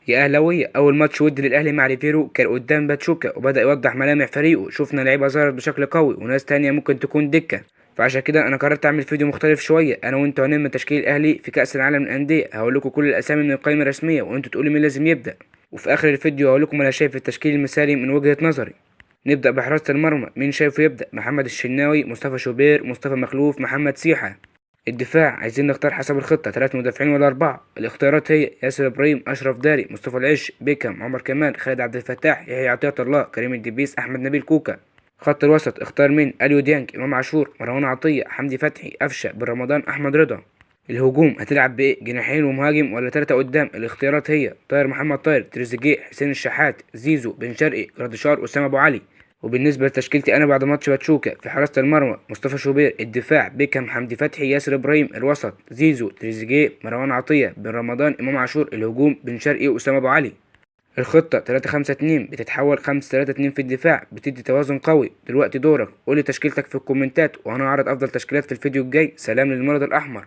يا اهلاويه، اول ماتش ودي للاهلي مع ريفيرو كان قدام باتشوكا وبدا يوضح ملامح فريقه. شفنا لعيبة ظهرت بشكل قوي وناس تانية ممكن تكون دكه، فعشان كده انا قررت اعمل فيديو مختلف شوية. انا وانتوا هنعمل تشكيل الاهلي في كاس العالم للاندية. هقول لكم كل الاسامي من القائمة الرسمية وانتوا تقولوا مين لازم يبدا، وفي اخر الفيديو هقول لكم انا شايف التشكيل المثالي من وجهه نظري. نبدا بحراسه المرمى، مين شايفه يبدا؟ محمد الشناوي، مصطفى شوبير، مصطفى مخلوف، محمد سيحه. الدفاع عايزين نختار حسب الخطة، 3 مدافعين ولا 4؟ الاختيارات هي ياسر إبراهيم، أشرف داري، مصطفى العش، بيكهام، عمر كمال، خالد عبد الفتاح، يحيى عطية الله، كريم الدبيس، أحمد نبيل كوكا. خط الوسط اختار مين؟ أليو ديانج، إمام عاشور، مروان عطية، حمدي فتحي، قفشة، بن رمضان، أحمد رضا. الهجوم هتلعب بإيه؟ جناحين ومهاجم ولا 3 قدام؟ الاختيارات هي طاهر محمد طاهر، تريزيجيه، حسين الشحات، زيزو، بن شرقي، جراديشار، أسامة أبو علي. وبالنسبة لتشكيلتي أنا بعد ماتش باتشوكا، في حراسة المرمى مصطفى شوبير، الدفاع بيكهام، حمدي فتحي، ياسر إبراهيم، الوسط زيزو، تريزيجيه، مروان عطية، بن رمضان، إمام عاشور، الهجوم بن شرقي، وأسامة أبو علي. الخطة 3-5-2 بتتحول 5-3-2 في الدفاع، بتدي توازن قوي. دلوقتي دورك، قولي تشكيلتك في الكومنتات وأنا هعرض أفضل تشكيلات في الفيديو الجاي. سلام للمرض الأحمر.